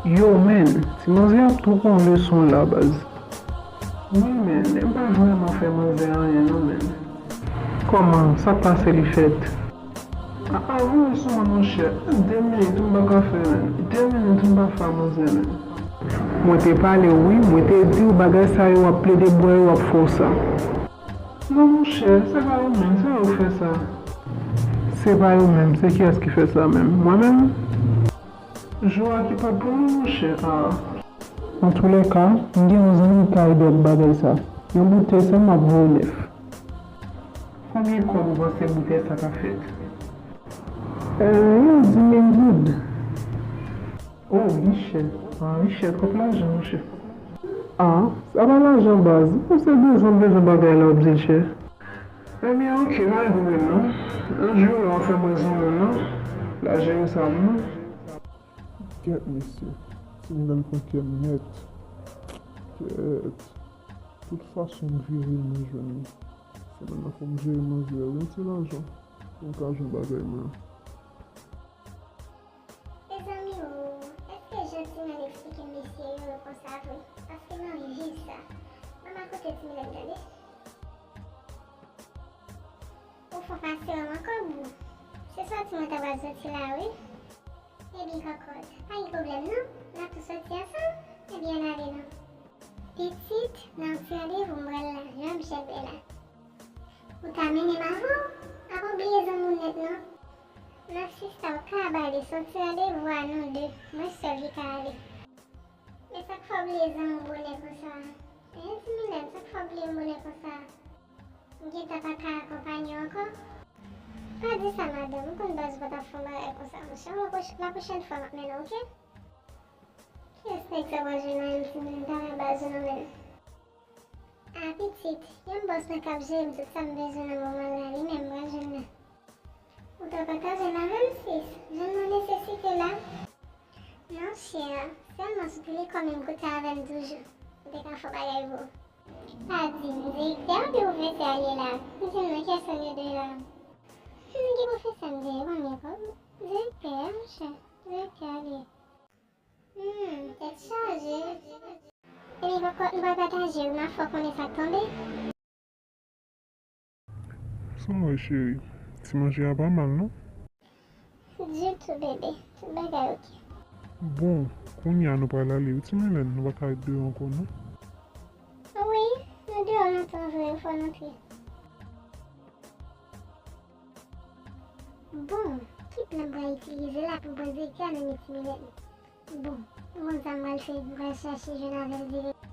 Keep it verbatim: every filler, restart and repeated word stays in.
Yo, menn, ti manzè ap tou pran leson la, baz. Wi, menn, m pa vrèman fè manzè anyen, non, menn. Kòman? Sa k pase li fèt? A, a, wi, sou mwen, monchè. De minit, m pa ka fè, menn. De minit, m pa fè a manzè, menn. Mwen te pale w, wi. Mwen te di w bagay sa yo w ap plede bwè yo ap fè w sa. Non, monchè, se pa yo menm, se yo k fè sa. Se pa yo menm, se kiyès ki fè sa menm? Mwen menm? Jou a ki pa pou nou, monchè, a. Antoulèka, m gen yon zanmi k ka ede ak bagay sa. Yon boutèy sèlman ap vo nèf. Konbyen kòb ou panse boutèy sa ka fèt? Eh, yon dis mil goud. Oh, li chè. Ah, li chè, twòp lajan, monchè. Ah, sa pa lajan, baz. Ou se bezwen, bezwen bagay la, w ap di l chè. Ebyen, oke, pa gen pwoblèm, non. Yon jou la, w ap fè mwen zanmi w, non. Lajan yo sa, non. Kèt, mesye. Ti Milèn pran kè m nèt. Kèt. Tout fason m vire l, mwen jwenn li. Semèn nan, fò m jere manzè a, wi, yon ti lajan. Pou m ka jwenn bagay mwen. Mezanmi o, èske jan Ti Milèn eksplike mesye yo konsa vre? Paske m anvi viv sa. Ban m al kote Ti Milèn tande. Ou fò pase wè m ankò, boo. Se sòti mwen ta pral sòti la, wi. Ebyen, kòkòt, pa gen pwoblèm non. N ap tou sòti ansanm. Ebyen, n ale non. Pitit, nan yon ti randevou m pral la, jan m chèk bè la. Ou ta mennen m avè w? A pa bliye zanmi w nèt non. Nan sista, ou ka bale, se yon ti randevou a nou de, mwen sèl ki ka ale. Men sa k fè w bliye zanmi w bonè konsa? Hein, Ti Milèn, sa k fè w bliye m bonè konsa? M gentan pa ka akonpanye w ankò? Pa di sa, madanm, ou konn baz ou pa t ap fè yon bagay konsa, monchè. La pwoch-, la pwochèn fwa m ap mennen w, oke? Kiyès nèg sa w pral jwenn la menm, Ti Milèn, pa wè baz ou non menm? A pitit, yon bòs mwen k ap jere m tout sa m bezwen nan moman la, li menm m pral jwenn nan. Ou t ap pataje l avè m, sis, jwenn nan nesesite la. Non, chè, sèlman sou telekòm li m koute avè m toujou. M te ka fè bagay pou ou. Pa di m, direktè oubyen pwofesè a li ye la? M di m nan kiyès yo de la? M gen pwofesè m genyen, konbyen kòb? Direktè a, monchè, direktè a li ye. Hmm, tèt chaje. Ebyen, kòkòt, m pral pataje l, m ap fè w konnen sa k tonbe. Sa w wè, cheri? Ti manje a pa mal, non? Ditou, bebe. Tout bagay oke. Bon, kounye a nou pral ale, wi, Ti Milèn, nou pa ka ret deyò ankò, non? Wi, nou deyò lontan vre, fò n antre. Bon, ki plan m pral itilize la pou m pran direktè a nan men Ti Milèn? Bon, ou konn sa m pral fè, m pral chache jwenn avè l dirèk.